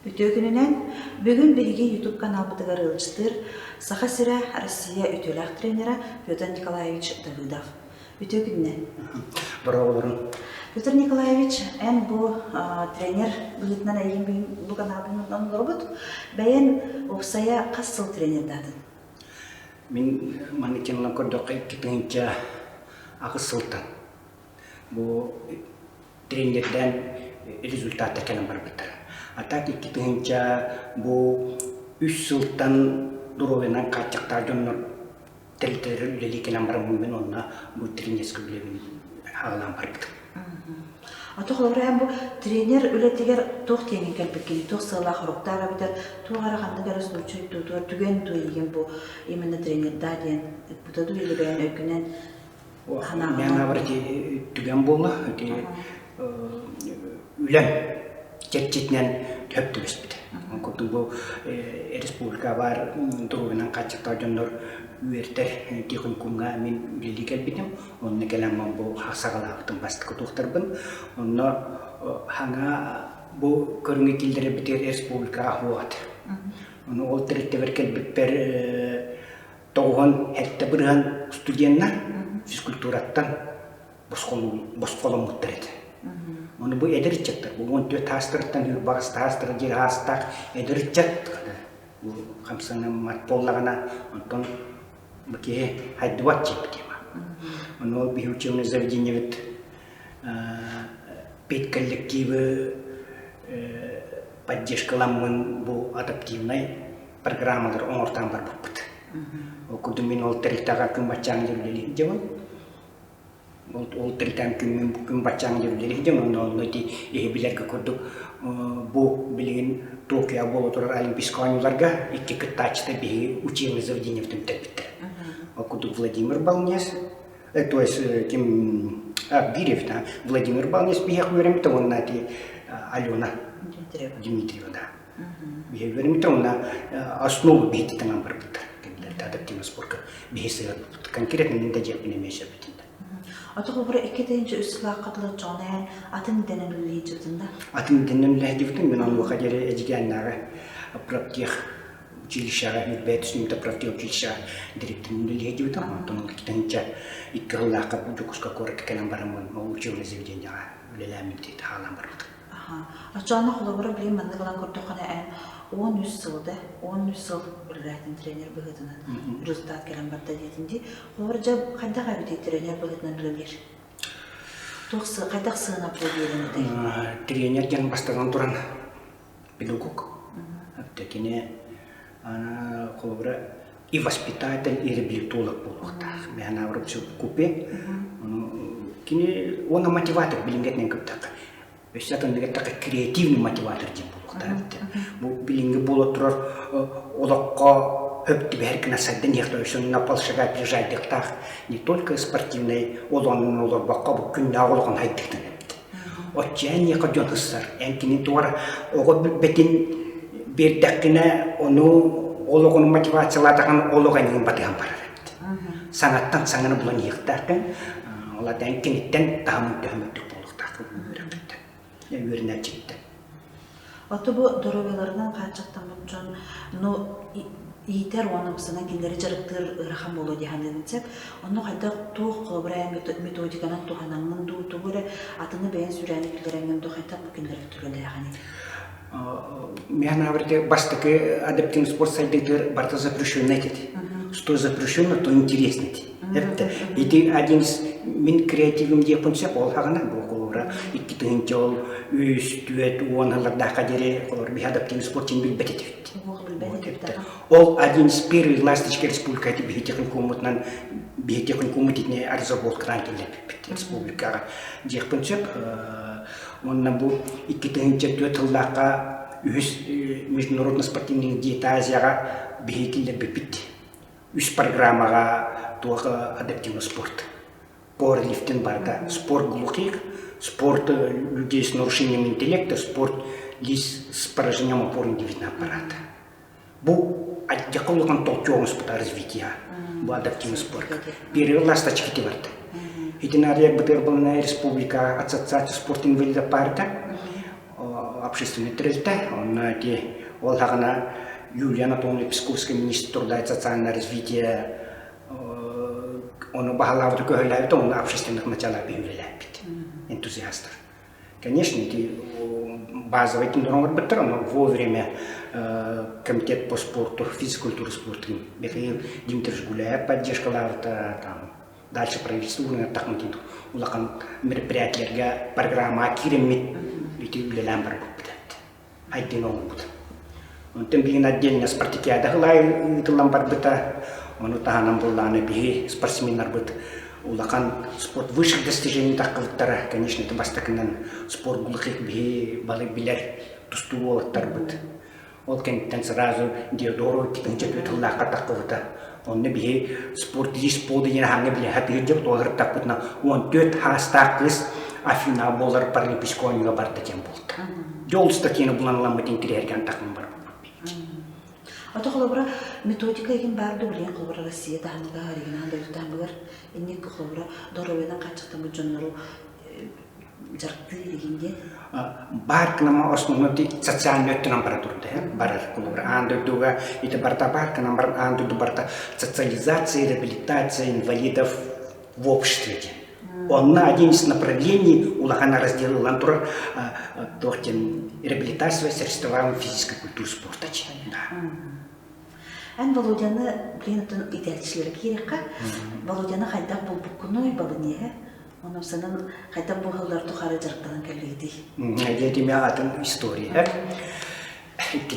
Үтүө күнүнэн! Бүгүн биһиги YouTube каналбытыгар ыалдьытыыр Саха сирэ Россия үтүөлээх тренера Петр Николаевич Давыдов. Үтүө күнүнэн! Бороҕолорун. Петр Николаевич, эн бу тренер быһыытынан эйигин бүгүн бу каналбын олоробут. Бэйэн уопсайа хас сыл тренердаатын? Мин маннык кэмҥэ көрдөххө 2008 сылтан бу тренердээн результаттар кэлэн барбыттара. А так 2000 бу үс сылтан доруобуйанан хааччахтаах дьоннор тэрилтэлэрин үлэлии кэлэн бараммын мин онно бу тренерскэй үлэбин аҕалаан барбытым. Ото холобура эн бу тренер үлэтигэр туох тиэҥин кэлбиккиний, туох сыалаах-соруктаах эбитэр, туох эрэ ханнык эрэ случай дуу, түгэн дуу эйигин бу именно тренердаа диэн ыппыта дуу или бэйэн өйгүнэн Мен ити түгэн буолла, ити үлэм чэрчитинэн төп түбэспитэ. Ол курдук бу республика баар доруобуйанан хааччахтаах дьоннор үөртэр техникумҥа мин үлэлии кэлбитим. Онно кэлэн бу саҕалаабытым бастакы туохтарбын. Онно хаҥа бу көрүҥү киллэрэрбитигэр республикаҕа уот. Ону ол тэрилтэбэр кэлбиппэр 97% студеннар физкультураттан босхоломмуттар этэ. Ону бу эдэр ыччаттар, бу 14 таастарыттан үрбаҕас таастара диир аастаах эдэр ыччат бу хамсаныммат буоллаҕына, онтон бу киһи хайдыбат диэбит тема. Ону ол биһи учебное заведениебит педколлективы поддержкаламмын бу адаптивнай программалары оҥортоон барбыппыт. Ол курдук мин ол тэрилтэҕэ күн баччааҥ дьэ үлэлии сылдьабын. Ол, ол тэрилтэм күн, күн баччааҥ дьэ үлэлии сылдьабын. Онно, онно ити иһи билэргэ курдук бу билигин Токио буола турар Олимпийскай оонньууларга икки кыттааччыта биһиги учебное заведениебытын бүтэрбиттэр. Ол курдук Владимир Балнес, то есть ким Биирев, да, Владимир Балнес биһиэхэ үөрэммитэ уонна ити Алена Дмитриева, да. Биһиги уонна основу биһиги таҥан барбыттар. Кинилэр адаптивный спорка биһи сыһыарбыппыт. Конкретно мин да дьиэппин эмиэ сөппүтүн да. Ото холобура 2003 сылаахха дылы дьоҕун атын идэнэн үлэлиир да? Атын идэнэн үлэлиир мин онуоха диэри Эдьигээннээҕи профтех училищеҕа Ньурбэт сүнньүтэ профтех училищеҕа директорын үлэлиир Онтон ол иккитинчэ икки сыллаахха Дьокуускай куоракка кэлэн бараммын ол учебное заведениеҕа үлэлээммин хаалан барбытым. Аха. Оччоҕуна холобура билигин маннык ылан көрдөххүнэ эн 13 сыл да, 13 сыл үлэлээтин тренер быһыытынан результат кэлэн барда диэтин дии. Холобура дьэ хайдах эбитий тренер быһыытынан үлэлиир? Туох хайдах сыана биэрэн этэй? Тренер диэн бастатан туран педагог. Кини холобура и воспитатель, и реабилитолог буолуохтаах. Мен все купе. Кини уонна мотиватор билиҥҥэтинэн кыттахха. Өссө атыннык эттэххэ креативный мотиватор диэн буолуохтаах эбит. Бу билиҥҥи буола турар олоххо хөп түбэһэр гына сайдан иһиэхтээх өссө на полшага опережайдыахтаах не только спортивнай олоҕун олорбокко бу күннээҕи олоҕун хайдыытын эбит. Отчаяние дьон сыссар. Эн кини туора оҕо билбэтин биэрдэххинэ ону олоҕун мотивациялаатаҕын олох эниин батыһан барар эбит. Саҥаттан саҥаны булан иһиэхтээххин. Ол эн киниттэн таһымын төһөмүттүк буолуохтааххын үөрэхпиттэн, үөрэнээччиттэн. Ото бу доруобуйаларынан хааччахтаммыт дьон ну иитэр уонна ыксанан кинилэри дьарыктыыр ыарахан буолуо дии саныыбын сөп. Онно хайдах туох холобура методиканан туһанаҥҥын дуу, тугу эрэ атыны бэйэн сүрээни киллэрэҥҥин дуу хайдах бу кинилэри түгэлээҕиний? Мен говорите, бастакы адаптивный спорт сайдыытыгар барыта запрещенный этит. Что запрещено, то интересно. Это ити один из мин креативым диэхпин сөп ол хаҕына бу холобура 2000 ол үс түөрт уон сыллардаахха диэри холобура биһи адаптивный спорт диэн билбэт этибит. Ол один из первых ласточки республика биһи техникуммутунан биһи техникуммут итини разработкалаан киллэрбиппит республикаҕа диэхпин сөп. Уонна бу 2004 сыллаахха үһүс международный спортивный диета Азияҕа биһиги киллэрбиппит. Үс программаҕа туох адаптивный спорт. Пауэрлифтинг барыта. Спорт глухих, спорт людей с нарушением интеллекта, спорт лиц с поражением опорно-двигательного аппарата. Бу адьака улахан толчок оҥоспута развития бу адаптивный спорт. Первый ласточки барда. Итин арыйар бытыр республика ассоциация спорт инвалидов парта. общественный тэрилтэ. Онно ити ол хаҕына Юлия Анатольевна Песковская министр труда и социального развития ону баһылаабыты көһөлөөбүт, онно общественных начала үлэлээбит энтузиастар. Конечно, эти базовый тендер оҥорбуттар, но вовремя комитет по спорту, физкультуре спорту Михаил Дмитриевич Гуляев поддержкалаабыта, там дальше правительство уурунаттахмытын улахан мероприятиелерге программа киириммит ити үлэлээн барбыппыт айдын оҥорбут. Онтон билигин отдельно спартакиада ыытыллан барбыта. Ону таһынан буллааны биһи спортсменнарбыт улахан спорт высших достижений таххыбыттара. Конечно, это бастакынан спорт глухих биһи балы билэр тустуу уолаттарбыт. Ол кэнниттэн сразу Диодору 2004 сыллаахха таххыбыта. Онно биһи спорт лист поды диэн аһаҥҥа билэ сатыыр дьыбыт олордахпытына 14 хаастаах кыыс Афина буолар паралимпийскай оонньууга барда диэн буолта. Дьэ ол статьяны булан ыламмыт интириэһиргээн тахмын барбыппыт. Ото холобура методика игин баар да билиэн холобура Россия таһымыгар, регионал дойду таһымыгар инник холобура доруобуйанан хааччахтаммыт дьоннору дьарыктыыр игин диэн. Баар гынама основной социальный өттүнэн бара турда барар холобура аан дойдуга ити барыта баар гынан баран аан дойду барыта социализация, реабилитация инвалидов в обществе диэн. Онно один из направлений улахан раздел ылан турар туох диэн реабилитация средствами физической культуры спорта да. Эн Володяны блин оттон итээччилэрэ киирэххэ Володяны хайдах булбуккунуй балыниэһэ Онон санан хайдах буолаллар тухары дьарыктанан кэллигитий? Дьэ атын история. Икки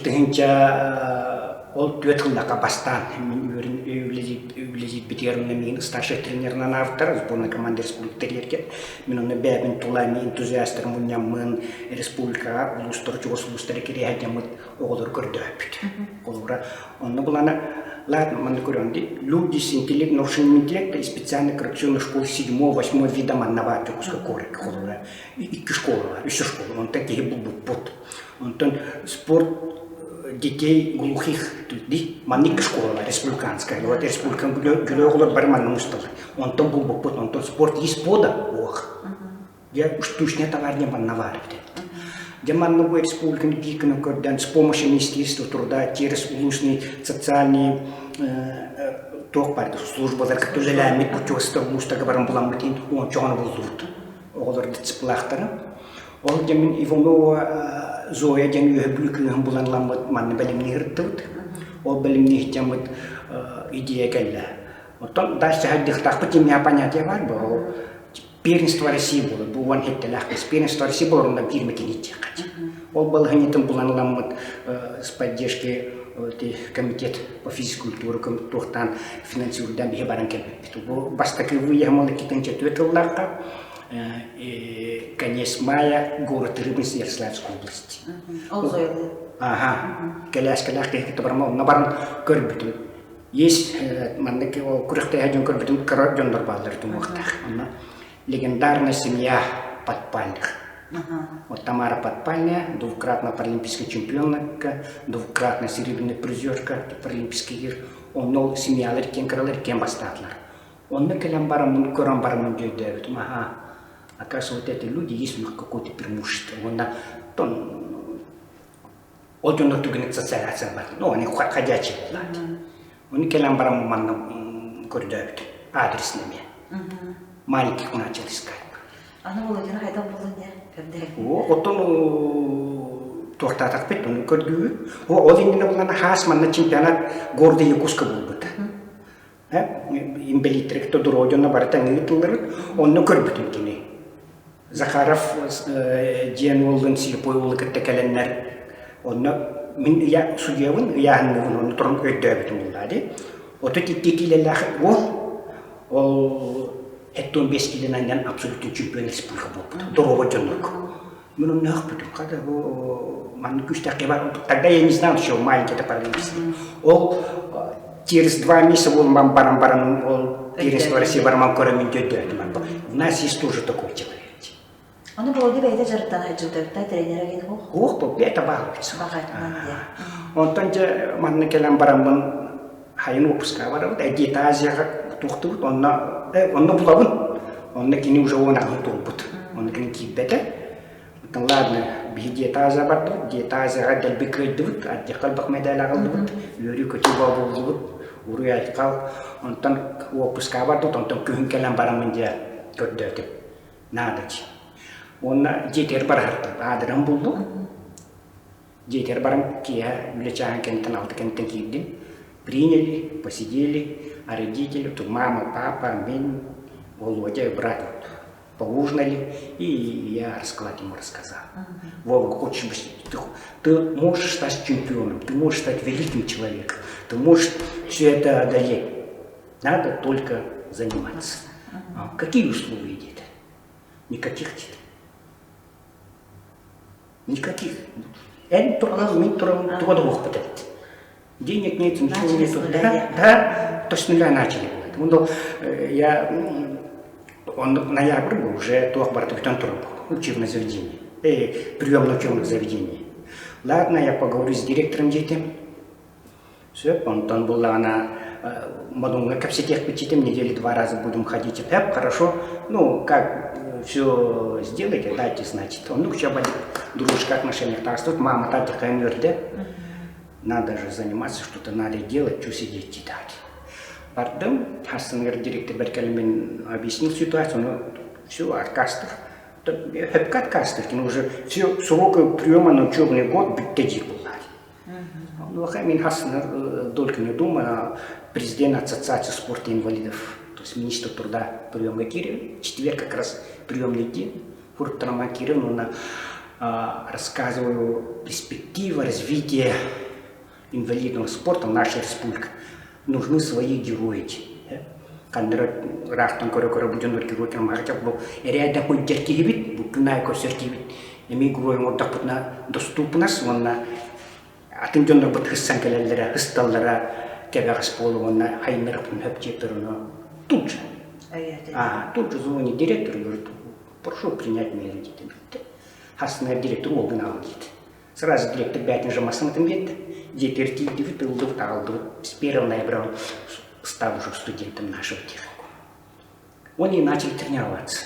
ол түөрт сыллаахха бастаан мин үлэлиирбитигэр онно миигин старшай тренерынан аабыттар сборная команда республика тэрийэргэ мин онно бэйэбин тула эмиэ энтузиастар мунньаммын республикаҕа улуустары чугас улуустары кириэһэдьаммыт оҕолору көрдөһөппүт холобура онно булана ладно манна көрөн люди с интеллект нарушением интеллекта и специальной коррекционной школы седьмого восьмого вида манна баар Дьокуускай куоракка холобура икки школа бар үс школа онтон киһи булбуппут Онтон спорт детей глухих манна икки школа бар республиканская. Вот республика күлэ оҕолор бары манна мусталар. Онтон булбуппут, онтон спорт есть пода ох. Дьэ штучная товарня манна баар эбит. Дьэ манна бу республиканы биир гына көрдөөн с помощью Министерства труда через улусный социальный туох бар службаларга үлэлээммит бу улуустарга баран буламмыт иһин уончоҕону буллубут. Оҕолор дисциплинахтара. Ол дьэ мин Иванова Зоя диэн үөһэ Бүлүү кыыһын булан ыламмыт манна бэлэмнии сырыттыбыт. Ол бэлэмнии сылдьаммыт идея кэллэ. Оттон дальше хайдыахтаахпыт диэн понятие баар бу. Первенство России буолар. Бу уон хэттэлээх кыыс. Первенство России буолар онно биир мэтини диэххэ. Ол балаһыанньатын булан ыламмыт с поддержки комитет по физкультуре туохтаан финансируйдан биһи баран кэлбиппит. Бу бастакы выеһым ол 2004 сыллаахха конец мая, город Рыбинск, Ярославской области. Ол Зоялы. Ага. Кэлээскэлээх киһи кытта барма, онно баран көрбүтүм. Есть маннык күрэхтэһэ дьон көрбүтүм, кыра дьоннор бааллар тумуохтаах. Онно легендарная семья подпальных. Вот Тамара Подпальная, двукратная паралимпийская чемпионка, двукратная серебряная призерка паралимпийских игр. Онно ол семьялар киэн кыралар киэн бастаатылар. Онно кэлэн бараммын, көрөн бараммын дьөйдөөбүтүм, аһаа, оказывается, вот эти люди есть у них какое-то преимущество. Уонна ол дьоннор түгэнник социализация бар. Ну, они ходячие буолаат. Оны кэлэн бараммын манна көрдөөбүтүм. Адрес эмиэ. Маленьких начал искать. Аны Володяны хайдах буллун дьэ? Көрдөһөр. О, оттон туохтаатахпыт, ону көрдүүбүт. О, ол иннинэ булан хаас манна чемпионат города Якутска буолбута. Инбэлииттэри кытта доруобай дьонно барыта ыытылларыт. Онно көрбүтүм кини. Захаров диэн уоллун слепой уолу кытта кэлэннэр онно мин ыйа судьуйабын ыйааһынныыбын онно туран өйдөөбүтүм буоллаа дии. 32 киилэлээх уол ол 75 киилэнэн абсолютный чемпион республика буолбут. Доруобай дьоннорго. Мин онно өхпүтүм. Хата бу маннык күүстээх бар. Тогда я не знал, что маленький это паралимпийский. Ол через 2 месяца буолан баран баран ол первенство России бараман көрөмүн дөйдөтүм. У нас есть тоже такой человек. Аны Володя бэйэтэ дьарыктана сылдьыбыта тренера диэн уох? Уох бу бэйэтэ баалыбыт. Баҕатынан диэн. Онтон дьэ манна кэлэн бараммын хайын выпуска барабыт, Эдита Азияҕа туохтубут, онно онно булабын. Онно кини уже 10 аҕын туолбут. Онно кини киирбэтэ. Ладно, Биһи Диета Азия бардыбыт, Диета Азияҕа дэлби кыайдыбыт, ардьахха элбэх медаль аҕаллыбыт, үөрүү-көтүү буоллубут, уруй-айхал. Онтон уоппускаҕа бардыбыт, онтон күһүн кэлэн бараммын дьэ көрдөөтүм. Наада дии. Уонна дьиэтигэр бараһартым, аадырым буллум. Дьиэтигэр баран киэһэ үлэ чааһын кэнниттэн алта кэнниттэн киирдим. Приняли, посидели, а родители, тут мама, папа, мин, Володя и брат вот, поужинали, и я расклад ему рассказал. Вова, хочешь быть, ты, ты можешь стать чемпионом, ты можешь стать великим человеком, ты можешь все это одолеть. Надо только заниматься. А какие условия где-то? Никаких где-то. Никаких. Эн тургал, мин турам, туга да буохпут эбит. Денег нет, ничего нету. Да, да, то с нуля начали было. Ну, я, он ноябрь был, уже туох барыта бүтэн турар учебное заведение, приемное учебных заведений. Ладно, я поговорю с директором диэтим. Сөп, онтон буллаҕына Модуҥҥа кэпсэтиэхпит диэтим, недели два раза будем ходить. Эп, хорошо, ну, как все сделайте, дайте, значит. Оннук чабадик дружеских отношениях таастыбыт, мама таддыхайын үөрдэ. Надо же заниматься, что-то надо делать, что сидеть читать. Бардым, хассыныгар директор кэлэн объяснил ситуацию, ну, все, отказ Хөпкө отказтыр, уже все срока приема на учебный год бүттэ диир буоллар. Онуоха мин хассынар только не думаю, президент Ассоциации спорта инвалидов, то есть министр труда приемга киирэн, четверг как раз приемный день, Фуртанама киирэн уонна рассказываю перспективы развития инвалидного спорта в нашей республике. Нужны свои герои. Ханнара ыраахтан көрө-көрө бу дьоннор герой бу эрээдэ сылдьар киһибит, бу күн аайы көрсөр киһибит эмиэ герой оҥордохпутуна доступность уонна атын дьоннорбут хыссан кэлэллэрэ, хысталлара кэбэҕэс буолуо уонна хайыннарыппын хөп диэптэр ону тут же. А, тут же звонит директор, говорит, прошу принять меры диэтим. Хасныгар директор уолгун аҕал диэт. Сразу директор бээтин жамасымытын биэрдэ. Дьиэтигэр тиийдибит, ыллыбыт, аҕалдыбыт. С 1 ноября он стал уже студентом нашего техникума. Он и начал тренироваться.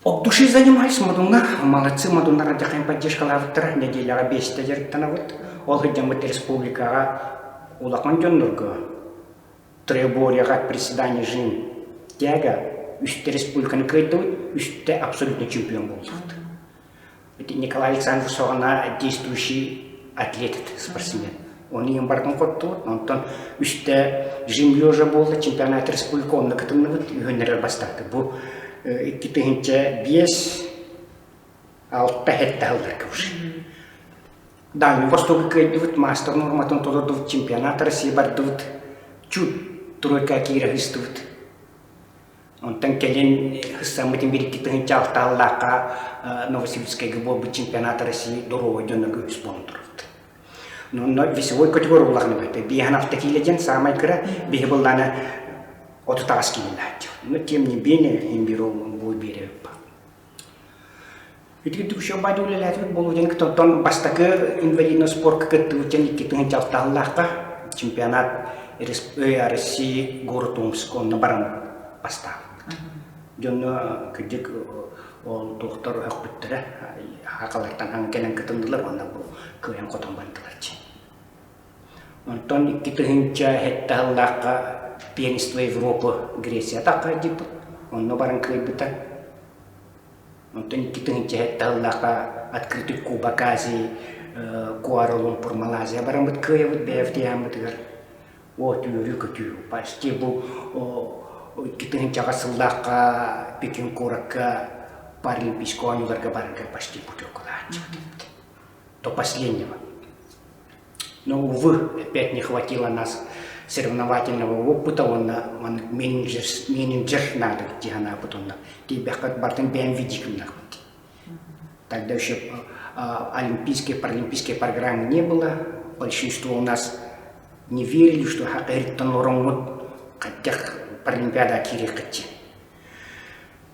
От души занимались Модуннар. Молодцы, Модуннар адьахайын поддержкалаабыттара. Неделяҕа биэстэ дьарыктанабыт. Ол сылдьаммыт республикаҕа улахан дьоннорго троеборьеҕа приседание жим тяга үстэ республиканы кыайдыбыт, үстэ абсолютно чемпион буоллубут. Николай Александрович саҕана действующий атлет спортсмен. Оны иһин барытын хоттубут. Онтон үстэ жим лежа буолла, чемпионат республика онно кытынныбыт, үһүннэрэр бастаатык. Бу 2005 6 сэттэ сылларга уже. Дальний Востогу кыайдыбыт, маастар норматын толордубут, чемпионат России бардыбыт, чуть тройка киирэ сыстыбыт. Онтон кэлин ыксаммытын биир 2006 сыллаахха Новосибирскайга буолбут чемпионат России доруобай дьоннорго үһүс буолан турбут. Онно весовой категория улахан эбит. Биэһэн алта киилэ диэн саамай кыра, биһи быллаана 38 киилэлээх. Но тем не менее, им бюро бой биэрэ Ити Үчүгэй үлэлээтибит буолуо диэн оттон бастакы инвалидный спорка кыттыбыт диэн 2006 сыллаахха чемпионат России город Омск онно баран бастаабыппыт. Дьонно кырдьык ол туохтар өһөхпүттэрэ хакалартан хаҥ кэлэн кытыннылар уонна бу кыайан хотон бардылар дии. Онтон 2007 сыллаахха первенство Европы Греция тахха диппит. Онно баран кыайбыта. Онтон 2007 сыллаахха открытый Кубок Азии Куала-Лумпур Малайзия бараммыт кыайабыт бэйэбит ыйааммытыгар. От үөрүү-көтүү. Почти бу 2000 сыллаахха Пекин куоракка Паралимпийскай оонньууларга барарга почти путевкалааччыбыт эбит. До последнего. Но, увы, опять не хватило нас соревновательного опыта уонна менеджер, менеджер надо дии санаабыт уонна тиийбэххэ бартын бэйэм видикимнахпыт. Тогда еще олимпийские, паралимпийские программы не было. Большинство у нас не верили, что хакыриттан ороҥҥут хайдах паралимпиада киириэххит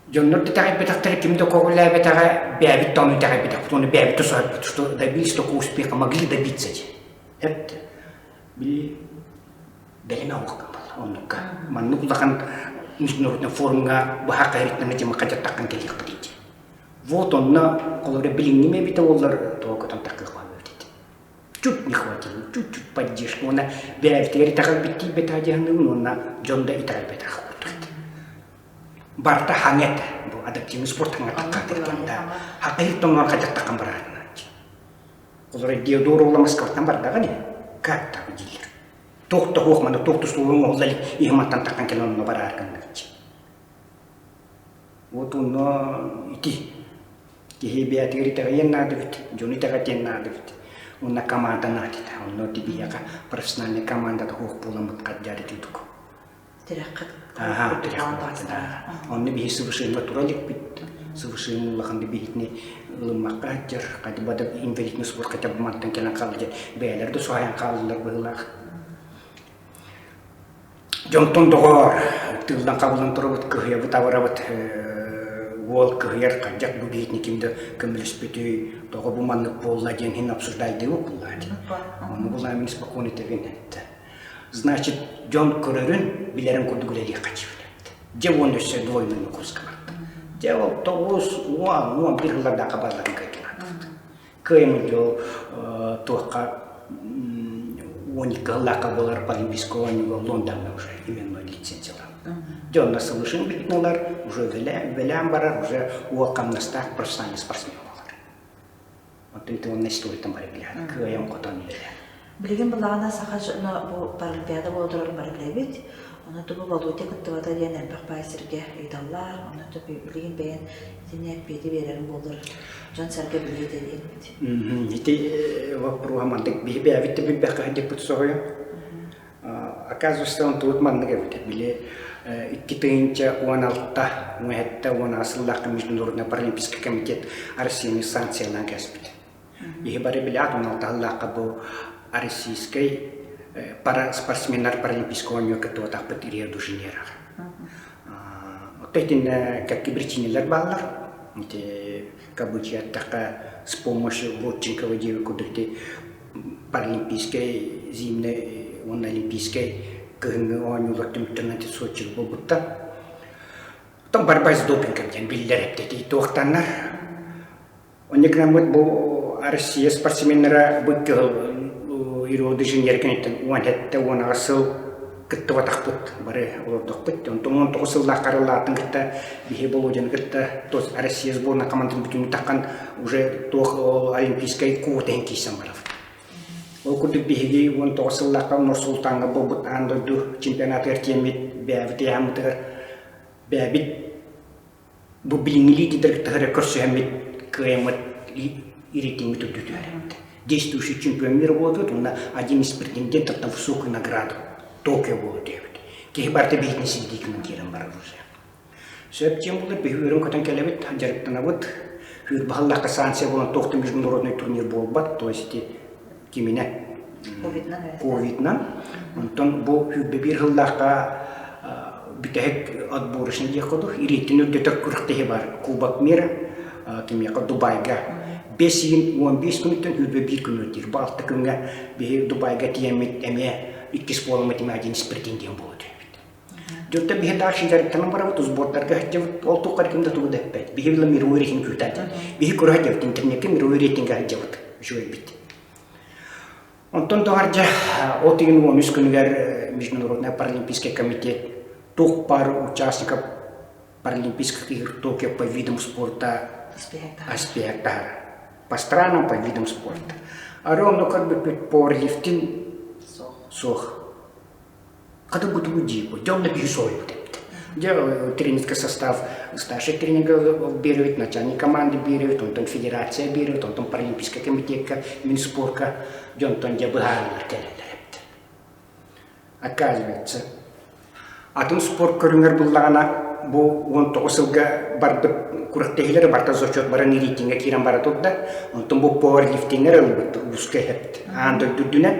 Дьоннор да итэҕэйбэтэхтэрэ, ким да көҕүлээбэтэҕэ, бэйэбит да ону итэҕэйбэтэхпит, уонна бэйэбит да соһуйбут, что добились такого успеха, могли добиться дии. Эт, били бэлэмэ оҥоһукка буолла оннукка. Маннык улахан международный форумҥа быһа хайрыттан дьима хадьаттаххын кэлиэхпит дии. Вот онно холобура билиҥҥи эбитэ буоллар тоҕо көтөн таххыахпаан эбит. Чуть не хватило, чуть-чуть поддержка уонна бэйэбитигэр итэҕэлбит тиийбэтэ диэхныбын уонна дьон да итэҕэйбэтэх курдук. Барыта хаҥа этэ. Бу адаптивный спорт хаҥа таххаатыртан да хақайыр тоҥон хадьаттахан бараатына. Олор Диодор уола Москваттан бардаҕа дии. Как так дииллэр. Туох да суох манна туох да суолуҥ оһолло илик иһиматтан таххан кэлэн онно бараар гыннарчы. Вот онно ити киһи бэйэтигэр итэҕэйиэн наада эбит, дьону итэҕэтиэн наада эбит. Уонна команда наада этэ. Онно ити биһиэхэ профессиональнай командата суох буоламмыт хаддьаары тыытык. Тирэххит Аха, тирэх да. Онно биһи СВШ-ҥа тура иликпит. СВШ-ҥа улахан да биһитини ылыммакка сылдьар. Хотя да инвалидный спорт хотя бы мантан кэлэн хаалла диэн бэйэлэр да суһайан хааллылар быһыылаах. Дьонтон доҕоор, тыыллан-хабыллан турабыт, кыһыйабыт-абырабыт, уол кыһыйар, хайдах бу биһитини ким да көмөлөспүтүй, тоҕо бу маннык буолла диэн иһин обсуждайдыыбыт буоллаа дии. Ону булаа мин спокойно этэбин этэ. Значит, дьон көрөрүн, билэрин курдук үлэлиэххэ диибин эбит. Дьэ уонна өссө двойной курска барда. Дьэ ол 9, 10, 11 сыллардаахха баалларын кыайталаатыбыт. Кыайыммыт дьол туохха 12 сыллаахха буолар Паралимпийского оонньууга Лондоҥҥа уже именной лицензиялаах. Дьэ онно сылышын бүтүнэлэр, уже үлэлээн барар, уже уол хамнастаах профессиональный спортсмен буолар. Оттон ити уонна историятын бары билэҕин, кыайан-хотон үлэлээн. Билигин былаана саха дьоно бу Паралимпиада буола турарын бары билэбит. Ону бу Володя кыттыбата диэн элбэх баай сиргэ ыйыталлар. Ону билигин бэйэн итини эппиэти биэрэрин буоллар дьон-сэргэ билиэ этэ диэн. Ити вопроһа маннык биһи бэйэбит да билбэххэ сылдьыппыт соһуйан. Оказывается, он тут маннык эбит. Били 2016 17 сыллаахха Международный паралимпийский комитет Россияны санкциялаан кэспит. Иһи бары билээт, 16 сыллаахха бу российскай спортсменнар паралимпийскай оонньууга кыттыбатахпыт Рио-де-Жанейроҕа. Оттон итиннэ кэкки причинэлэр бааллар. Ити кабычыаттахха с помощью Водченкова диэби курдук ити паралимпийскай зимнэй уонна олимпийскай кыһыҥҥы оонньуулар түмүктэринэн Сочига буолбуттар. Оттон борьба с допингом диэн биллэр эптэтии туохтаннар. Онно гынаммыт бу Россия спортсменнара бу кыһыл Рио-де Жанейро кэнниттэн 17-18 сыл кыттыбатахпыт бары олордохпут. Онтон 19 сыллаах хараллаатын кытта биһи Володяны кытта то Россия сборная командатын бүтүннүү таххан уже туох олимпийскай квота иһин киирсэн барабыт. Ол курдук биһиги 19 сыллаахха Нур-Султаҥҥа буолбут аан дойду чемпионатыгар тиэммит бэйэбит ыйааммытыгар бэйэбит бу билиҥҥи лидердэр кытта көрсүһэммит кыайаммыт рейтингмит үрдүү түһэр. Действующий чемпион мира буолбут уонна один из претендентов на высокую награду Токио буолуо диэбит. Киһи барыта биһигини сирдиитинэн киирэн барар уже. Сөп диэн буолар, биһи үөрэн көтөн кэлэбит, дьарыктанабыт. Баһыллахха санкция буолан туох да международный турнир буолбат, то есть ити киминэн ковидынан. Онтон бу 21 сыллаахха бүтэһик отборочный диэх курдук рейтинг үрдэтэр күрэхтэһии бар Кубок мира кимиэхэ Дубайга 5 ыйын 15 күнүттэн 21 күн диир. Бу алта күҥҥэ биһи Дубайга тиийэммит эмиэ иккис буоламмыт эмиэ один из претендент буола түһэбит. Дьонтон биһи дальше дьарыктанан барабыт, сбордарга сылдьабыт, ол тухары ким да тугу да эппэт. Биһи била мировой рейтинг күүтэн. Биһи көрө сылдьабыт, интернеккэ мировой рейтингэ сылдьабыт. Үчүгэйбит. Онтон доҕордьа от ыйын 13 күнүгэр Международный паралимпийский комитет туох баар участников паралимпийских игр Токио по видам спорта аспект таһара. По странам по видам спорта. Ары онно көрбүппүт пауэрлифтинг суох. Хата бутугу дииб, дьон да биһи соһуйбут эбит. Дьэ тренерский состав старший тренерга биэрэбит, начальник команды биэрэбит, онтон федерация биэрэбит, онтон паралимпийскай комитекка, Минспорка дьонтон дьэ быһаарыылар кэлэллэр эбит. Оказывается, атын спорт көрүҥэр буллаҕына бу 19 сылга барбыт күрэхтэһиилэр барыта зачет баран рейтингэ киирэн бара турда. Онтон бу пауэрлифтингер ылбыт улууска эһэпт. Аан дойду үрдүнэн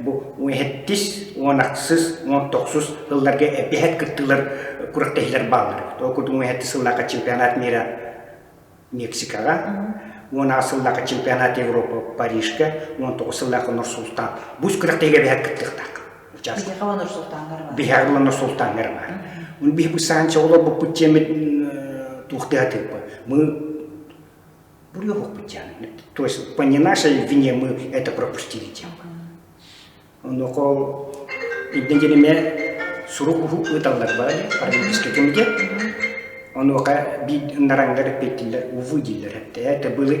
бу 17, 16, 19 сылларга эбиһэт кыттыылар күрэхтэһиилэр бааллар. Ол курдук 17 сыллаахха чемпионат мира Мексикаҕа, 16 сыллаахха чемпионат Европа Парижка, 19 сыллаахха Нур-Султан. Бу күрэхтэһиигэ эбиһэт кыттыахтаах. Биһиэхэ Нур-Султаҥҥа баар. Биһиэхэ Нур-Султаҥҥа баар. Оны биһи бу санча олорбуппут диэммит туохтыа тыыппа. Мы. Буруйуохпут диэн. То есть по не нашей вине мы это пропустили диэн. Онуоха ол иннин сурук ыыталлар баҕайы Паралимпийский комитет. Онуоха биир нараннар эппиэттииллэр, увы дииллэр. Это было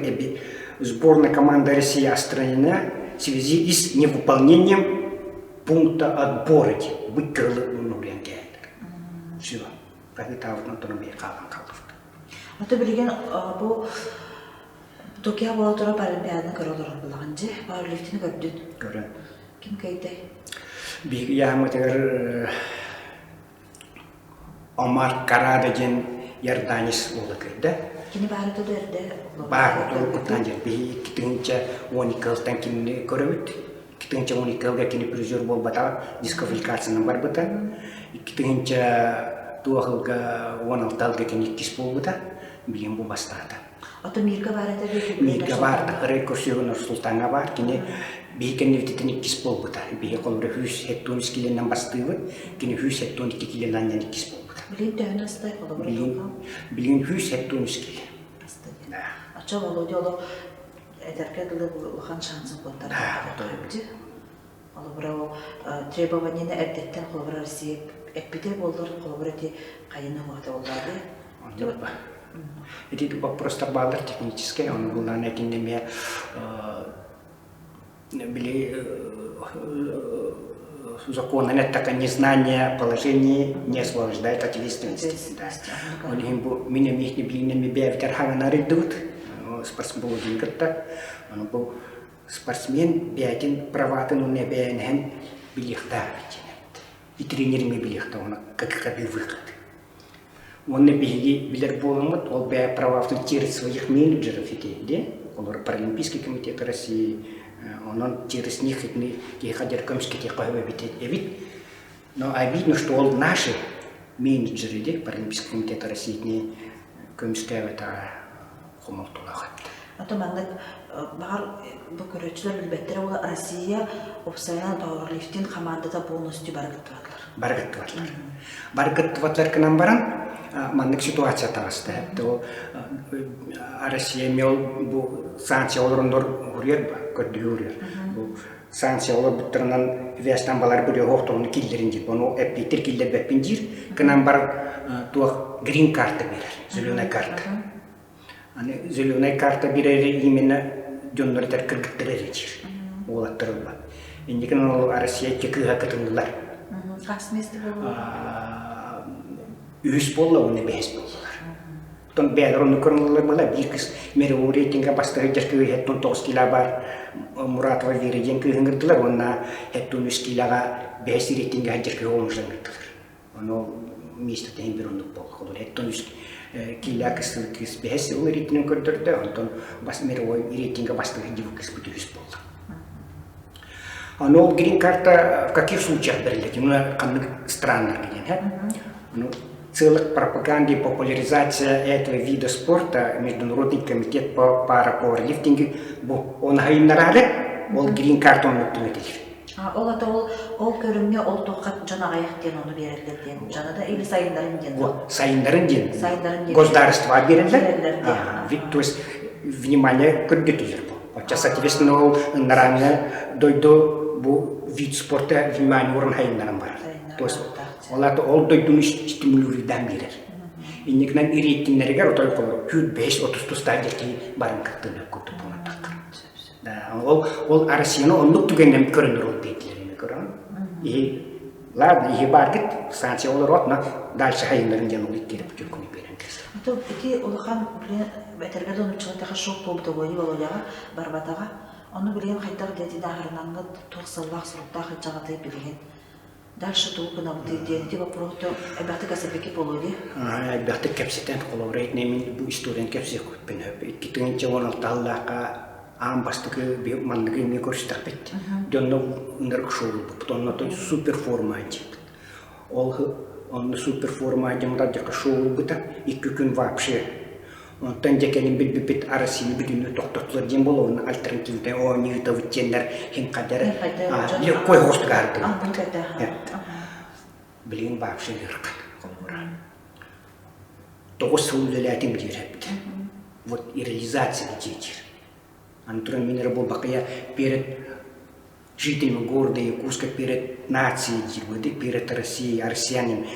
сборная команда России отстранена в связи с невыполнением пункта отбора диэн бу кырылы уруйан кээллэр. Все. Хаһыытаабытынан туран биһи хаалан хаалбыт. Ото билигин бу Токио буола турар Паралимпиаданы көрө олорор булаҕын дьэ, пауэрлифтини көрдүн. Көрөн. Ким кыайдай? Биһиги ыйааммытыгар Омар Карада диэн иорданец уола кыайда. Кини баарыта да эрдэ Баар уруккуттан диэн биһи 2012 сылтан кинини көрөбүт. 2012 сылга кини призер буолбатаҕа, дисквалификациянан барбыта. 2000 туох сылга 16 сылга кини иккис буолбута. Билигин бу бастаата. Ото Мирга баар этэ дии. Мирга баар, Ырай көрсүөҕүн Нур-Султаҥҥа баар. Кини биһи кэннибититтэн иккис буолбута. Биһи холобура 173 килэнэн бастыыбыт, кини 172 килэнэн анньан иккис буолбута. Билигин төһөнү астай холобура Билигин билигин 173 килэ. Астай. Оччо Володя олох эдэргэ дылы улахан шансын куоттарда. Холобура ол требованиены эрдэттэн холобура Россия эппитэ буоллар холобура ити хайына уһата буоллаа дии. Ити вопростар бааллар техническэй, ону буллаан этиннэ эмиэ били законнан эттэххэ незнание положений не освобождает от ответственности. Ол иһин бу мин эмиэ билинэн бэйэбитэр хаҥана арыйдыбыт спортсмен кытта. Ону бу спортсмен бэйэтин праватын уонна эбээнэһин билиэхтээх диэн И тренер эмиэ билиэхтээх уонна каковы выход. Уонна биһиги билэр буоламмыт, ол бэйэ праватын через своих менеджеров ити, олор Паралимпийский комитет России, онон через них итини киһи дьэр көмүскэтиэххэ эбит эбит. Но обидно, что ол наши менеджеры ди Паралимпийский комитет России итини көмүскээбэтэҕэ хомолтолоох эбит. Ото маннык баҕар бу көрөөччүлэр билбэттэрэ буолла Россия уопсайынан пауэрлифтинг хамаандата полностью бары кыттыбатылар. Бары кыттыбатылар. Бары кыттыбатылар гынан баран маннык ситуация таҕыста. Ол Россия эмиэ ол бу санкция олороннор уруйар көрдүү уруйар. Бу санкция олорбуттарынан вестан балар били оһохторуну киллэрин диир. Ону эппиттер киллэрбэппин диир. Гынан баран туох грин карта берер, зеленая карта. Аны зеленая карта бирэри именно дьоннор этэр кыргыттар эрэ диир. Уолаттар ылбат. Инникин ол Россия икки кыыһа кытыннылар. Хас место буолла? Үһүс буолла уонна бэһис буоллулар. Оттон бэйэлэр оннук көрүнэллэр буолла. Биир кыыс мировой рейтингэ бастакы дьэр кыыһы хэттон 9 кило бар Муратова Вера диэн кыыһы ыҥырдылар уонна хэттон 3 килоҕа бэһис рейтингэ сылдьар кыыһы оҥорсон ыҥырдылар. Ону миэстэтин бир оннук буолла. Холобур, хэттон 3 кило кыстыбыт кыыс бэһис сыл рейтинин көрдөрдө, онтон бас мировой рейтингэ бастакы сылдьыбыт кыыспыт үһүс буолла. Аны ол грин-карта в каких случаях бэриллэр? Ну, ханнык страннарга диэн, Ну, целых пропаганды и популяризация этого вида спорта Международный комитет по парапауэрлифтингу бу он хайыннараары ол грин-карта оннук түҥэтилэр. Ол ата ол ол көрүҥҥэ ол туохха дьон аҕыйах диэн ону биэрэллэр диэн дьоно да или сайыннарын диэн. Сайыннарын диэн. Сайыннарын диэн. Государство биэрэллэр. То есть внимание көрдөтүлэр бу. Оччо соответственно ол ыннараҥҥа дойду бу вид спорта внимание уран хайыннаран барар. То есть ол ата ол дойдуну стимулируйдаан биэрэр. Инникинэн ириэттиннэригэр отой холоро күүр бэс отус тустаах дьэрки барын кыттыны курдук буолан таххар. Ол ол Россияны оннук түгэннэн көрөнөр ол диэтилэр көрөн. И ладно, иһи бааргыт санкция олорот, но дальше хайыннарын диэн ол иккири путевканы берен кэлсэ. Это ити улахан блин этэргэ да нуччалатаха шок буолбута буолуо Володяҕа барбатаҕа. Ону билигин хайдах диэтин аһарынаҥҥыт туох сыллаах-соруктаах ыччаҕытый билигин дальше тугу гынабытый диэн ити вопроһу элбэхтик кэпсэппиккит буолуо дии. Элбэхтик кэпсэтэн, холобура итинэ мин бу историяны кэпсиэхпин сөп. 2016 сыллаахха аан бастакы манныгы эмиэ көрүстэхпит. Дьонно ынырык шоу ылбыппыт. Онно супер форма диэбит. Ол онно супер форма диэн дьака шоу ылбыта. Икки күн вообще Онтон дьэ кэлин билбиппит Россияны бүтүннүү тохтотулар диэн буолуо уонна альтернативнай оонньуутабыт диэннэр хин хадара легкой оҕустук аһардыбыт. Билигин вообще ыарахан холобура. Тоҕус сыл үлэлээтим диир эбит. Вот и реализация диэчир. Аны туран мин эрэ буолбакка я перед жителями города Якутска, перед нацией диир, перед Россией, россиянин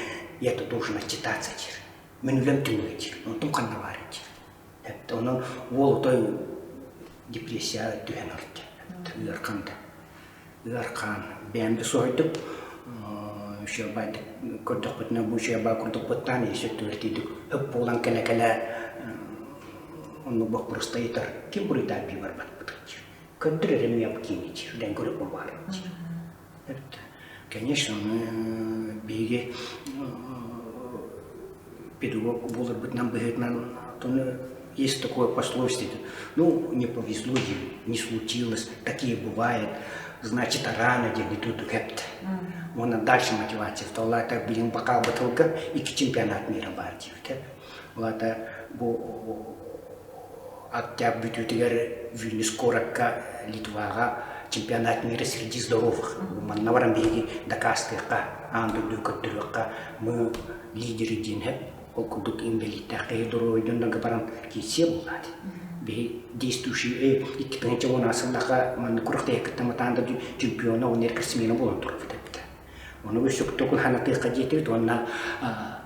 я это должен отчитаться диир. Мин үлэм түмүгэ диир. Онтум ханна баар диир. Онон уол отой депрессия түһэн орто. Ыархан да. Ыархан. Бэйэм да соһуйдум. Үчүгэйдик көрдөхпүтүнэ бу үчүгэй курдукпуттаан есе түөртийдик өп буолан кэлэ-кэлэ оннук боппуруста ыйытар ким буруйдаах бии барбатпыт диир. Көрдөр эрэ миэп киини диир. Үлэн көрүк баар диир. Конечно, биһиги педагог буоларбытынан быһыытынан есть такое пословие, ну, не повезло, не случилось, такие бывает, значит, рано диэн тут кэпт. Уонна дальше мотивация. Ол билин бакаа бытылга икки чемпионат мира бар диэбитэ. Ол бу октябрь бүтүүтүгэр Вильнюс куоракка Литваҕа чемпионат мира среди здоровых. Манна баран биһиги дакаастыахха, аан дойду көрдөрүөххэ мы лидеры диэн ол курдук инбэлииттээх киһи доруобай дьоннорго баран киирсиэ буоллаат. Биһи действующий 2010 сыллаха манна күрэхтэһэ кытта матаан да чемпиона уонна рекордсмена буолан турбут эбит. Ону өссө токун ханатыахха диэтибит уонна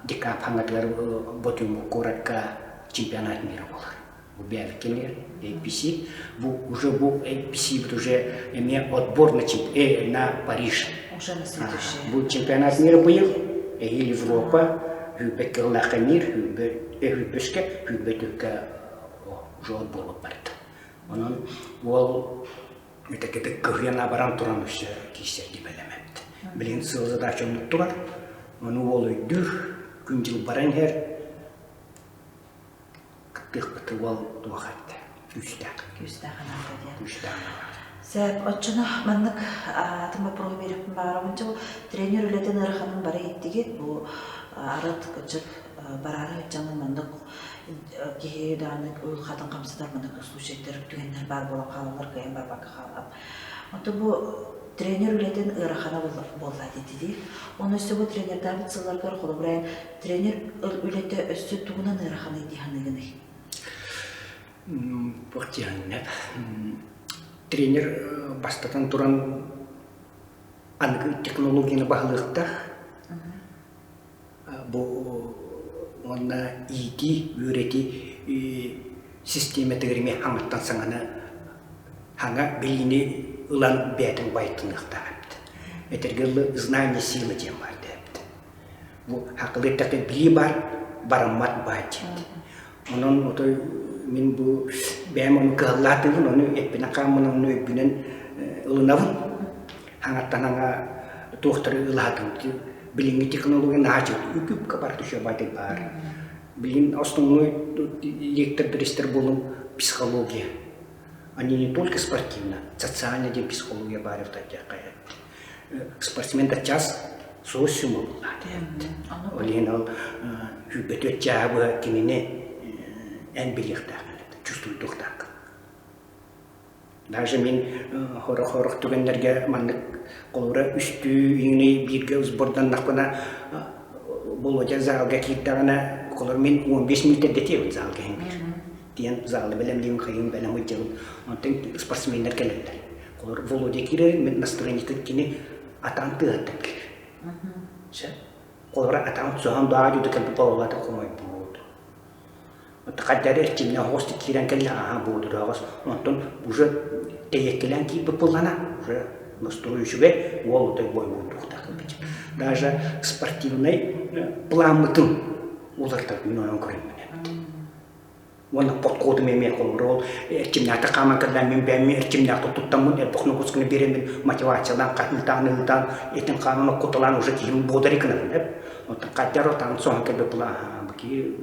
декаб хаҥатыгар Ботюму куоракка чемпионат мира буолар. Бу бэйэбит APC. Бу уже бу APC уже эмиэ отбор на, на Париж. Уже на следующий. Бу чемпионат мира быйыл эһиил Европа хүүбэт кыллаахха мир хүүбэскэ хүүбэтүккэ уже отбор барда. Онон уол Үтэкитик кыһыйан абаран туран өссө киирсэрги бэлэмэпт. Билигин сыл задача оннуктугар. Ону уол өйдүүр, күн-дьыл баран иһэр. Кыттыахпыт уол туох эттэ? Күүстээх. Күүстээх анаата диэн. Күүстээх анаата. Сөп, оччону маннык атын боппуруоһу биэриэхпин баҕарабын. Чэ, бу тренер үлэтин ыараханын бары иһиттигит. Бу арыт кырдьык бараары сылдьаҥҥын маннык киһи даҕаны уйулҕатын хамсатар маннык случайдар түгэннэр баар буолан хаалаллар, кыайан барбакка хаалан. Онтон бу тренер үлэтин ыарахана буолла диэтилии. Оны өссө бу тренердаабыт сылларгар холобура тренер үлэтэ өссө тугунан ыараханый дии саныыгыный? Туох диэхиннэ тренер бастатан туран аныгы технологияны баһылыахтаах бу уонна иитии, үөрэтии систиэмэтигэр эмиэ хаҥаттан саҥаны хаҥа билиини ылан бэйэтин байытыныахтаах эбит. Этэргэ дылы знание сила диэн баар эбит. Бу хакылы эттэххэ билии баар, бараммат баар диэн. Онон отой мин бу бэйэм ону кыһаллаатыыбын, ону эппинэн хааммын, ону өйбүнэн ылынабын. Хаҥаттан хаҥа туохтары ылаатым. Билиҥҥи технология наһаа үкүпкэ бар түшө баар. Билин основной лектордар буолум психология. Они не только спортивно, социально диэн психология баар спортсмен да час социума буллаат. Ол иһин ол күүппэтүөт чааһы кинини эн билиэхтээххин, чувствуйдуохтааххын. Даже мин хорох-хорох түгэннэргэ маннык холобура үстүү иҥни бииргэ сборданнахпына Володя залга киирдэҕинэ холор мин 15 мүнүүтэ дэтиэбин залга иһин биир. Диэн залы бэлэмниибин хайыым бэлэм ыдьабын. Онтон спортсменнар кэлэллэр. Холор Володя киирэр мин настроениетын кини атаан тыаһыттан киирэр. Сөп. Холобура атаан соһон баа дьуду кэлбит балалата хомойбут. Хайдары эрчимнэ оҕус киирэн кэллэ аха буодураҕас онтон уже тэйэккэлээн киирбит буоллана уже настрой үчүгэй уол отой бойбуурдуохтаах кэлбит. Даже спортивнай планмытын уларытар мин ойон көрөммүн эбит. Уонна подходум эмиэ холобура ол эрчимнээхтик хааман кэллээн мин бэйэм эрчимнээхтик туттаммын элбэх ногусканы биэрэммин мотивациялаан хаһыытаан ыһыытаан этин хаанын оккуталаан уже киһим буодари гынабын эп оттон хайдах отаан соһон кэлбит була бу киһи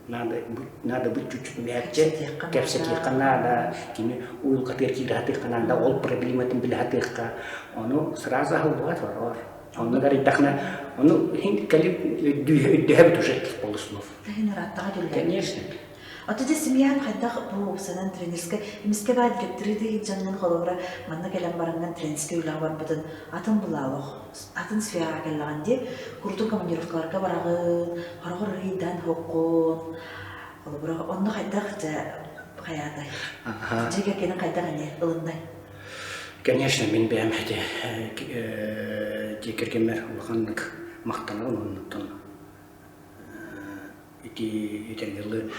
надо надо быть чуть-чуть мягче кэпсэтиэххэ наада кини уйулҕатыгар киирэ сатыахха наада ол проблематын билэ сатыахха ону сразу аһыллыбат ороор онно гарыйдахына ону кэлин өйдөһөбүт уже полуслов Иһин ырааттаҕа түллэр. Конечно. Ото дьэ семьян хайдах бу уопсанан тренерскэй эмискэ баар директоры дьаҥҥын холобура манна кэлэн бараҥҥын тренерскэй үлэҕэ барбытын атын былаалох атын сфераҕа кэллэҕин дии курдук командировкаларга бараҕын хороҕор ыйдан хоккун. Холобура, онно хайдах дьэ хайаатай? Дьиэ кэргэнин хайдах эмиэ ылыннай? Конечно, мин бэйэм ити дьиэ кэргэммэр улаханнык махтанабын оннуттан ити этэргэ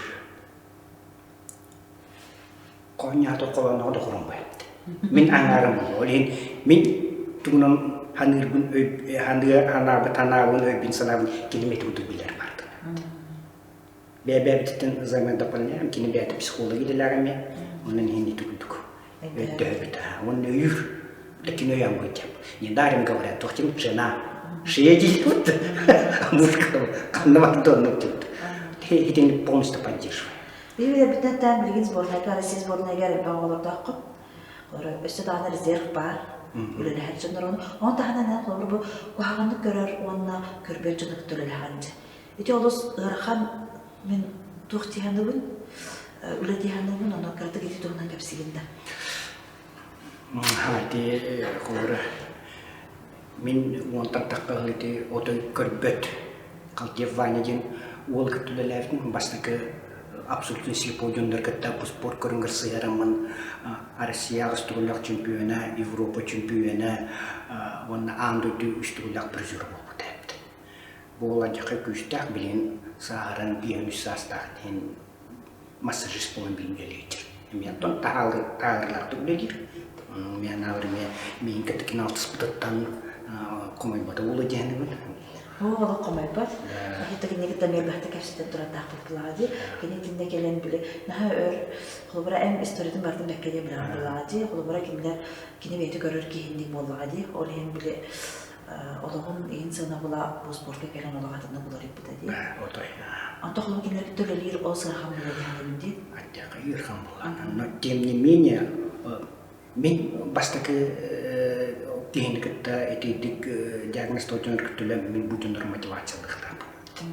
Хонньаата холонноҕо да хороммойт. Мин аҥаарым буолуо. Ол иһин мин тугунан ханыырбын өй ханыа ханаабыт ханаабын өйбүн санаабын кини ити курдук билэр баартын. Бэйэ-бэйэбититтэн взаимодополняем, кини бэйэтэ психолог идэлээх эмиэ, онон иһин ити курдук өйдөһөбүт. Уонна өйүүр. Таким өйөөн быйдьап. Недаром говорят, тохтим жена. Шея вот, а муж ханна барда оннук диэбит. Итини полностью поддерживаю. Биһиги билэрбитинэн билигин сборнайга Россия сборнайыгар элбэх оҕолордооххут. Өссө даҕаны резерв баар. Үлэлэһэр дьоннор ону. Ону таһынан эн холобур бу куһаҕаннык көрөр уонна көрбөт дьону кытта үлэлэһэҕин дьэ. Ити олус ыарахан мин туох дии саныыбын, үлэ дии саныыбын, ону кыратык ити туһунан кэпсигин да. Ити холобура мин уонтан тахха ити отой көрбөт Халдеев Ваня диэн уол кытта үлэлээбитим. Бастакы абсолютно слепой дьоннор кытта бу спорт көрүҥэр сыһыараммын Россия аҕыс төгүллээх чемпиона, Европа чемпиона уонна аан дойду үс төгүллээх призера буолбута эбит. Бу уол алдьархай күүстээх, билигин сааһыран 53 саастаах диэн массажист буолан билим үлэлиир. Эмиэ оттон таһаарыылаахтык үлэлиир. Мен анаабар эмиэ миин кытта кини алтыспытыттан хомойбото буолуо диэхинибин. Оо, олох хомойбот. Хата кинини кытта эмиэ быһата кэпсэтэн турардаахпыт булаҕа дии. Кини итиннэ кэлэн били наһаа өр холобура эн историятын барытын бэккэ диэн билэҕин булаҕа дии. Холобура кинилэр кини бэйэтэ көрөр киһинник буоллаҕа дии. Ол иһин били олоҕун иһин сыанабыла бу спорка кэлэн олох атыннык уларыйбыта дии. Отой. Онто холобур кинилэр кытта үлэлиир ол ыарахан буолуо диэхинибин дии. Аттяха ыарахан буолла. Но тем не менее мин бастакы киһини кытта итирдик диагноз дьонор кытта мин бу дьоннор мотивациялыахтаахпын.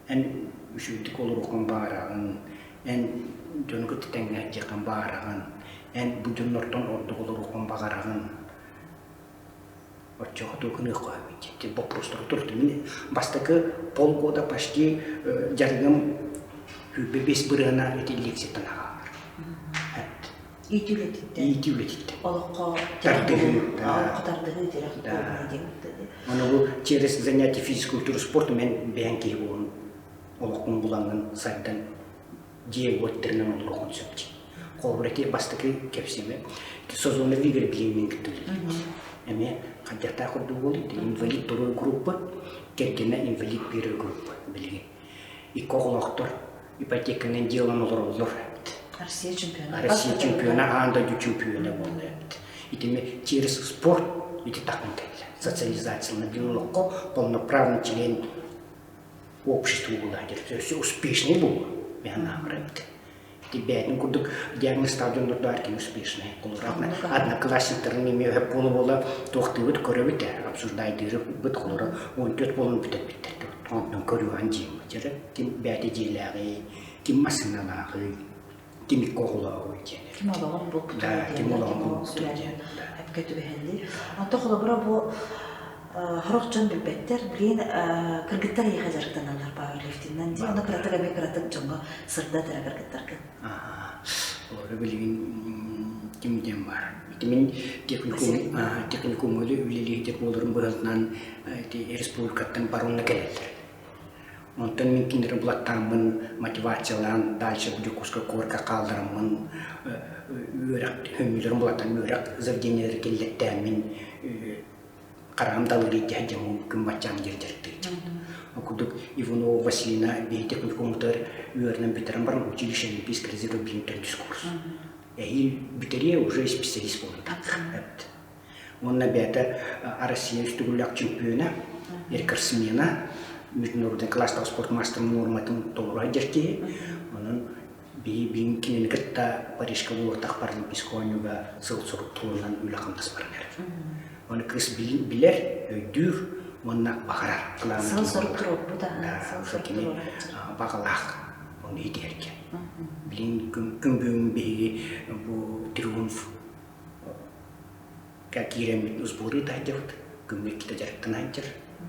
Эн үчүгэйдик олоруоххун баҕараҕын, эн дьону кытта тэҥҥэ сылдьыаххын баҕараҕын, эн бу дьоннортон ордук олоруоххун баҕараҕын. Оччоҕо тугу гыныахха диэн боппуруостары турдум. Мин бастакы полгода почти дьарыгым 25 бырыһына ити лекцияттан аҕалар. Иитии үлэтиттэн. Иитии үлэтиттэн. Олоххо тардыһыы. Олоххо тардыһыы тирэх диэн. Ону бу через занятие физкультуры спорту мен бэйэҥ киһи буолан олоххун булаҥҥын сайдан дьиэ-уот тэринэн олоруоххун сөп дии. Холобура ити бастакы кэпсиэмэ Созонов Игорь билиҥҥин кытта үлэлиир. Эмиэ хайдахтаах курдук буолуй инвалид второй группа, кэргэнэ инвалид первой группа билигин. Икки оҕолоохтор ипотеканан дьиэлэн олороллор эбит. Россия чемпиона. Россия чемпиона, аан дойду чемпиона буолла эбит. Итини через спорт ити такын кэллэ. Социализациялана билин олоххо полноправный член общество буолла өссө успешный буолуо мен аамыр эбит. Бэйэтин курдук диагнозтаах дьоннордоор кини успешный. Одноклассниктарын эмиэ өһөп буола-буола туохтуубут көрөбүт ээ, обсуждайдыырбыт холоро 14 буолан бүтэрбиттэр. Онтон көрүөҕүн дьиэм дьэрэ ким бэйэтэ дьиэлээҕий, ким массыыналааҕый, ким икки оҕолооҕуй диэн. Ким олоҕун булбутуй диэн. Ким олоҕун булбутуй диэн. Эпкэ түбэһэллии. Онто холобура бу Сорох дьон билбэттэр, билигин кыргыттар эйиэхэ дьарыктаналлар пауэрлифтиннэн дии, онно кыратык эмиэ кыратык дьоҥҥо сырдат эрэ кыргыттаргын. Олору билигин ким диэн баар. Ити мин техникум техникумҥа үлэлиир буоларым быһыытынан ити республикаттан баронна кэлэллэр. Онтон мин кинилэри булаттааммын, мотивациялаан дальше Дьокуускай куоракка хааллараммын үөрэх көмүүлэрин булаттаан үөрэх заведениелэрэ киллэртээммин хараҕым далыыр илдьэ дьоммун күн баччаан диэри дьарыктыыр. Ол курдук Иванова Василина биһи техникуммутугар үөрэнэн бүтэрэн баран училище олимпийский резерв билин төрдүс курс. Эһиил бүтэриэ уже специалист буолбута. Уонна бэйэтэ Россия үс төгүллээх чемпиона, рекордсмена, международный класстаах спорт маастарын нуорматын толору сылдьар киһи. Онон биһи кинини кытта Парижка буолуохтаах Паралимпийскай оонньууга сыл-сорук туруорунан үлэ-хамнас баран эрэр. Оны кыыс билэр, өйдүүр уонна баҕарар. Сыл-сорук туруорбут аа. Кини баҕалаах оны итиэргэ. Билин күн бүгүн биһиги бу триумф киирэммит сборы таһдьабыт. Күҥҥэ иккитэ дьарыктана сылдьар.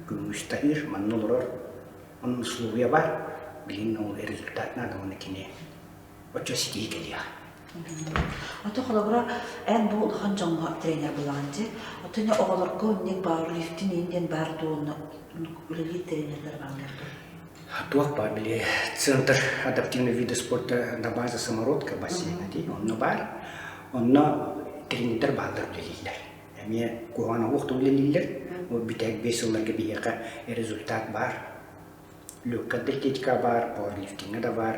Күҥҥэ үстэ аһыыр, манна олорор. Онон условия бар. Билигин ол результат наада уонна кини оччо ситиһии кэлиэҕэ. Ото холобура, эн бу улахан дьоҥҥо тренер буолаҕын дии. Оттон оҕолорго инник пауэрлифтинг иин диэн баар дуу, онно үлэлиир тренердэр бааллар дуу? Туох баар били центр адаптивного вида спорта на базе самородка бассейна дии, онно баар. Онно тренердэр бааллар үлэлииллэр. Эмиэ куһаҕан оһох да үлэлииллэр. Ол бүтэһик 5 сылларга биһиэхэ результат баар. Легкая атлетика баар, пауэрлифтиҥҥа да баар.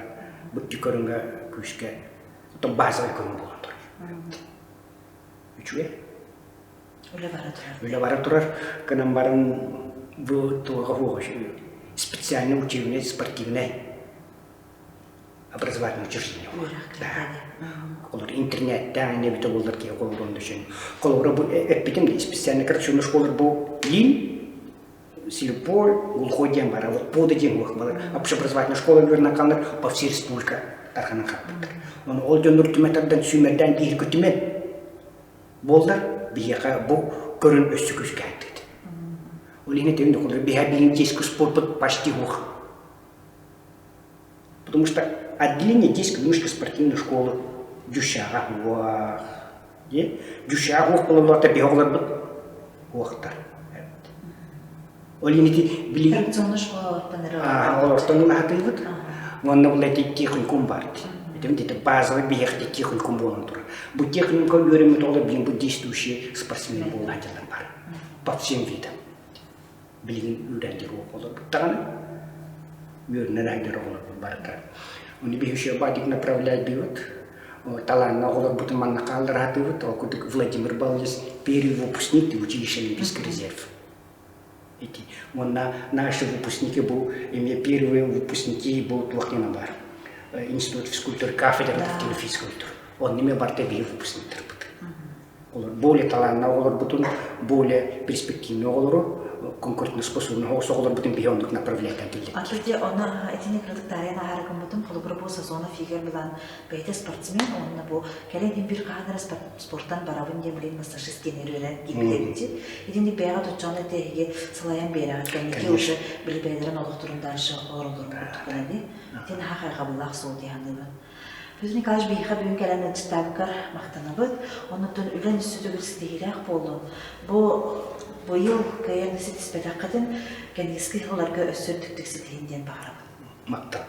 Бу икки көрүҥҥэ күүскэ оттон базовай көрүҥ буолан турар. Үчүгэй. Үлэ бара турар. Үлэ бара турар. Гынан баран бу туоҕа суох специальный учебный спортивный образовательный учреждение. Олор интернеттээх ини эбитэ буоллар киһи холобурун да үчүн. Холобура бу эппитим да специальный коррекционный школалар бу Лин, Слепой, Глухой диэн бара. Вот пода диэн уох балар. Общеобразовательная школа үөрэнэн по всей республика тарханан хаалбыттар. Оны ол дьоннор түмэ тардан сүүмэрдээн биир көтүмэн буоллар биһиэхэ бу көрүн өссө күүскэ айдыт. Ол иһин этим докулар биһэ билин детский спортпут почти уох. Потому что отделение детской юношеской спортивной школы Дющаҕа уох дии. Дющаҕа уох буолаллар биһи оҕолорбут уохтар. Ол иһин ити билигин Коррекционный школалартан эрэ оҕолортон улаатыыбыт. Уонна бұл эти техникум бар. Это где-то базовый биһиэхэ техникум буолан турар. Бу техникумга үөрэммит оҕолор билигин бу действующие спортсмен буолан бар. По всем видам. Билигин үүрэн оҕолорбут даҕаны үөрэнэн айдар оҕолорбут барыта. Оны биһи еще бадик направляйдыыбыт. Талаанна оҕолорбутун манна хааллараатыыбыт. Ол курдук Владимир Баллис первый выпускник училища Олимпийский резерв. Ити. Уонна наши выпускники бу эмиэ первые выпускники бу туох диэн бар. Институт физкультуры, кафедра физкультуры. Онно эмиэ барыта биһи выпускниктарбыт. Олор более талааннаах оҕолорбутун, более перспективный оҕолору, конкурентоспособный оҕолорбутун биһи оннук направлять киллэрдик. Аты дьэ ону итини кыратык таарыйан аһара гыммытым, холобура бу Сазонов Игорь Милан бэйэтэ спортсмен, уонна бу кэлэн иһин бир хаһан эрэ спорттан барабын диэн билин массажист диэн өрүөрэн киирбит Итинник бэйэҕэ туччаҕын этэ эһиги салайан биэрэҕит кэнники уже били бэйэлэрин олохторун дальше олороллорун курдук гынады. Ити наһаа хайҕабыллаах суол дии саныыбын. Петр Николаевич биһиэхэ бүгүн кэлэн ыалдьыттаабыккар махтанабыт. Оннуттан үлэн өссө төгүл ситиһиилээх буоллун. Бу быйыл кыайан ситиспэтэххитин кэнниски сылларга өссө үрдүктүк ситиһин диэн баҕарабын. Махтал.